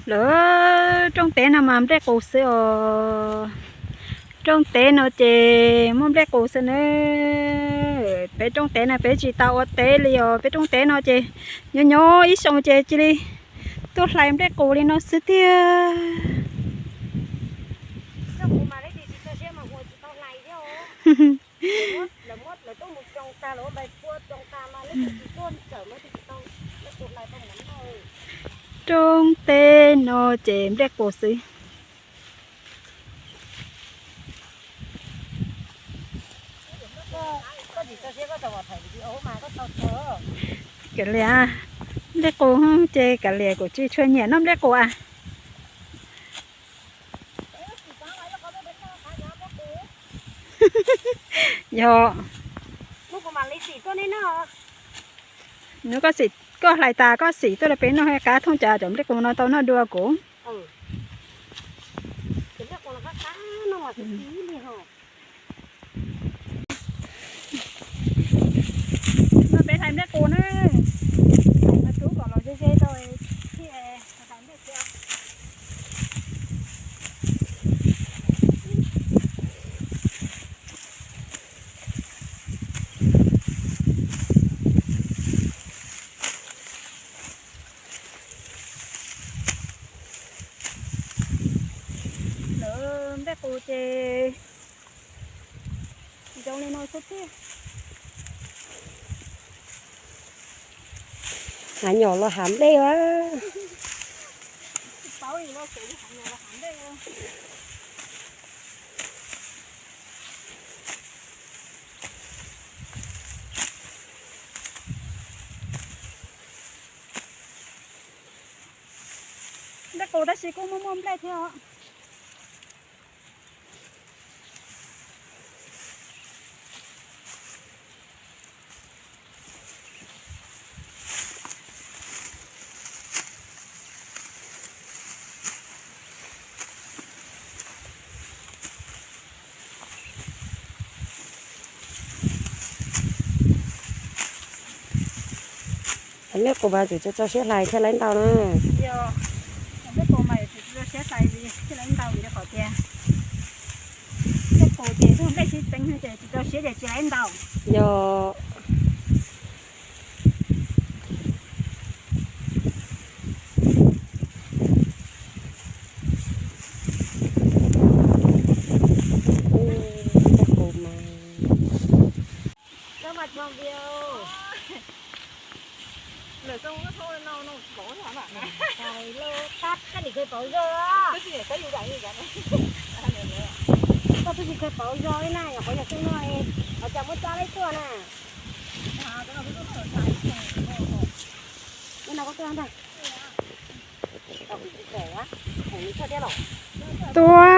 Lawv rooj teb no mas nplej qus xwb os. Rooj teb no ces muaj nplej qus xwb na. Peb rooj teb no peb tsis tau ua teb li os. Peb rooj teb no ces nyob nyob ib xyoo ces cia li tuaj hlais nplej qus li no xwb tiag. Rooj teb no ces nplej qus xwb. Kav liam, nplej qus ces kav liam kuv tsis tshua nyiam noj nplej qus a. Yog, hnub koj hlais tas koj xim tuaj rau peb noj qab thooj cas cov nplej qus no tau noj dua kuv. No peb hlais nplej qus na, hlais rub kom los ze ze tau thiaj hlais nplej qus. Lawv nplej qus ces zoo li no xwb thiab. Hav nyom los hav nplej a. Nplej qus tab sis kuj muaj muaj nplej thiab os. Nplej qus mas tseem tso siab hlais thiaj li ntau na. Nplej qus mas tseem tso siab hlais thiaj li ntau vim rau qhov tias nplej qus ces nplej sib txeeb ces tsis tso siab ces tsis li ntau. Yog. Koj twb tsis kheev pauv zog li na, nyuam qhuav yog xwb no, qhov cas muab cab leb tuaj na. Tua.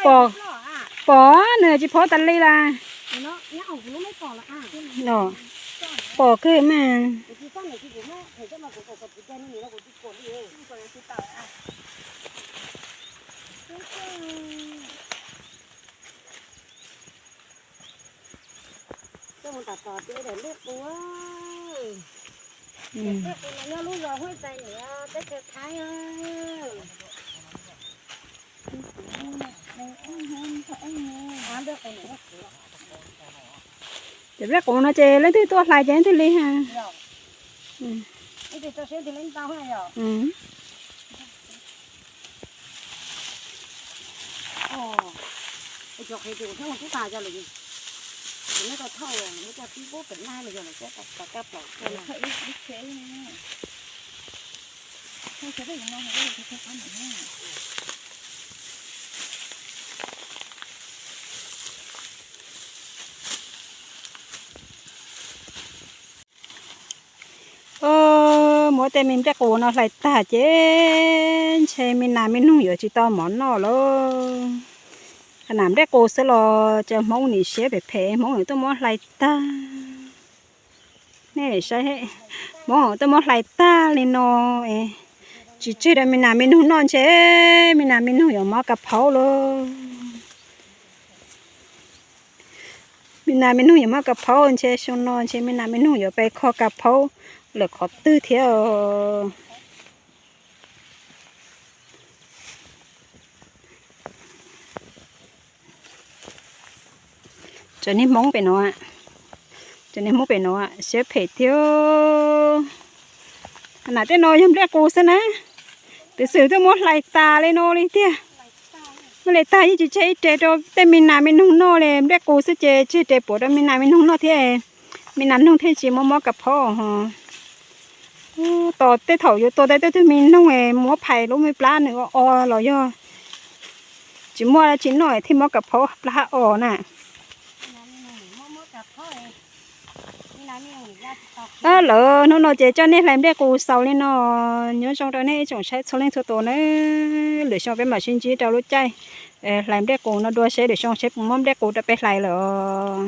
Pom, pom nws tsis phob tas li las. Pom kawg mas. Coj mus tom tom tias daim nplej qus. Daim nplej qus no nyob lub zos Huab Xais Niam teb chaws Thaib. Ces nplej qus no ces leej twg tuaj hlais ces leej twg li ha. Muab tej me nplej qus no hlais tag ces ntshe me nas me noog yuav tsis tau mov noj lawm. Nas nplej qus xwb los cov Hmoob nim siab phem phem, Hmoob tuaj muab hlais tag. Nej saib, Hmoob tuaj muab hlais tag li no, tsis tseg rau me nas me noog noj ntshe me nas me noog yuav mob kas phaub lauj. Me nas me noog yuav mob kas phaub ntshe xyoo no ntshe me nas me noog yuav pes kho kas phaub lawm qhov twg thiab. Cov niag Hmoob pem no, cov niag Hmoob pem no siab phem tiag. Nas tej no yog nplej qus xwb na. Tus xwm tuaj muab hlais tas li no li tiag. Muab hlais tag yeej tsis tseg ib re rau tej me nas me noog noj li, nplej qus xwb ces tseg re puav rau me nas me noog noj thiab. Me nas noog thiaj tsis mob mob kas phaub. Tos tej thaum yuav tua tau tej tug me noog muab phais lub me plab nws o o los yog tsis muaj dab tsi noj thiaj mob kas phaub plab o na. Lawm hnub no ces coj nej hlais nplej qus xaus li no. Nyob zoo rau nej ib tsoom saib txhua leej txhua tus na. Lwm xyoo peb mam sib ntsib rau lub caij hlais nplej qus no dua seb lwm xyoo seb puas muab nplej qus rau peb hlais lawm.